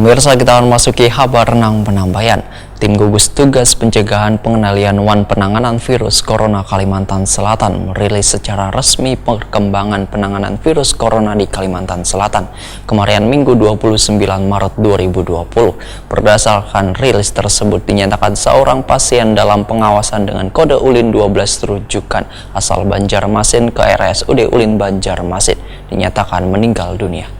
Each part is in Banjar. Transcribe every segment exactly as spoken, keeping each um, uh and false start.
Pemirsa, kita akan masuki habar nang penambayan. Tim gugus tugas pencegahan, pengendalian, wan penanganan virus corona Kalimantan Selatan merilis secara resmi perkembangan penanganan virus corona di Kalimantan Selatan kemarin Minggu dua puluh sembilan Maret dua ribu dua puluh. Berdasarkan rilis tersebut, dinyatakan seorang pasien dalam pengawasan dengan kode ulin dua belas rujukan asal Banjarmasin ke R S U D Ulin Banjarmasin dinyatakan meninggal dunia.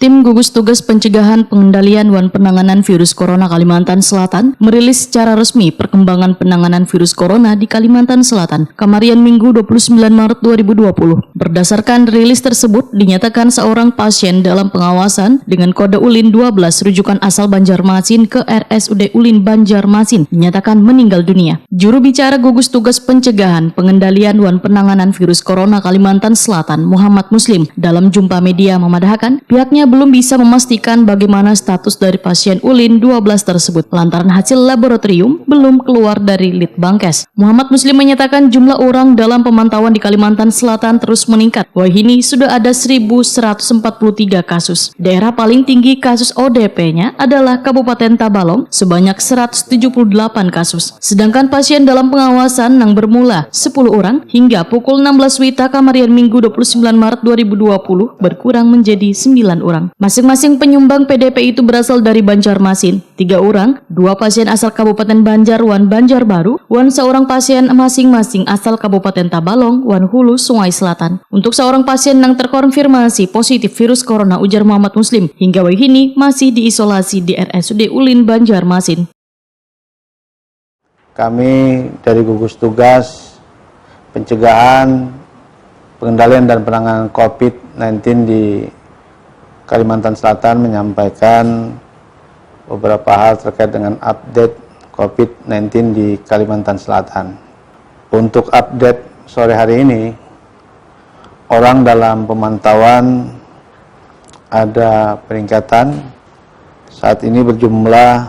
Tim gugus tugas pencegahan, pengendalian, wan penanganan virus corona Kalimantan Selatan merilis secara resmi perkembangan penanganan virus corona di Kalimantan Selatan kemarin Minggu dua puluh sembilan Maret dua ribu dua puluh. Berdasarkan rilis tersebut, dinyatakan seorang pasien dalam pengawasan dengan kode ulin dua belas rujukan asal Banjarmasin ke R S U D Ulin Banjarmasin dinyatakan meninggal dunia. Juru bicara gugus tugas pencegahan, pengendalian, wan penanganan virus corona Kalimantan Selatan, Muhammad Muslim, dalam jumpa media memadahakan pihaknya belum bisa memastikan bagaimana status dari pasien ulin dua belas tersebut lantaran hasil laboratorium belum keluar dari Litbangkes. Muhammad Muslim menyatakan jumlah orang dalam pemantauan di Kalimantan Selatan terus meningkat. Wahini sudah ada seribu seratus empat puluh tiga kasus. Daerah paling tinggi kasus O D P-nya adalah Kabupaten Tabalong sebanyak seratus tujuh puluh delapan kasus. Sedangkan pasien dalam pengawasan nang bermula sepuluh orang hingga pukul enam belas wita kamarian Minggu dua puluh sembilan Maret dua ribu dua puluh berkurang menjadi sembilan orang. Masing-masing penyumbang P D P itu berasal dari Banjarmasin, tiga orang, dua pasien asal Kabupaten Banjar wan Banjarbaru, wan seorang pasien masing-masing asal Kabupaten Tabalong wan Hulu Sungai Selatan. Untuk seorang pasien nang terkonfirmasi positif virus corona, ujar Muhammad Muslim, hingga wahini masih diisolasi di R S U D Ulin Banjarmasin. Kami dari gugus tugas pencegahan, pengendalian, dan penanganan covid sembilan belas di Kalimantan Selatan menyampaikan beberapa hal terkait dengan update covid sembilan belas di Kalimantan Selatan. Untuk update sore hari ini, orang dalam pemantauan ada peningkatan, saat ini berjumlah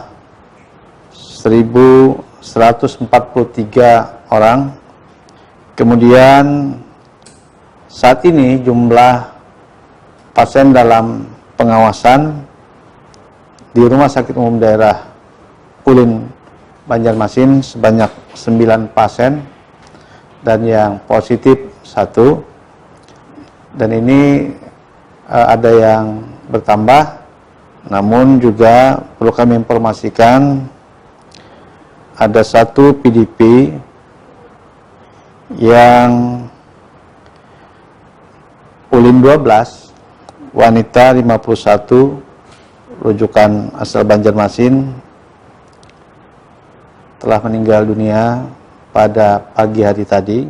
seribu seratus empat puluh tiga orang. Kemudian, saat ini jumlah pasien dalam pengawasan di Rumah Sakit Umum Daerah Ulin Banjarmasin sebanyak sembilan pasien dan yang positif satu. Dan ini, eh, ada yang bertambah, namun juga perlu kami informasikan, ada satu P D P yang ulin dua belas, wanita lima puluh satu, rujukan asal Banjarmasin, telah meninggal dunia pada pagi hari tadi.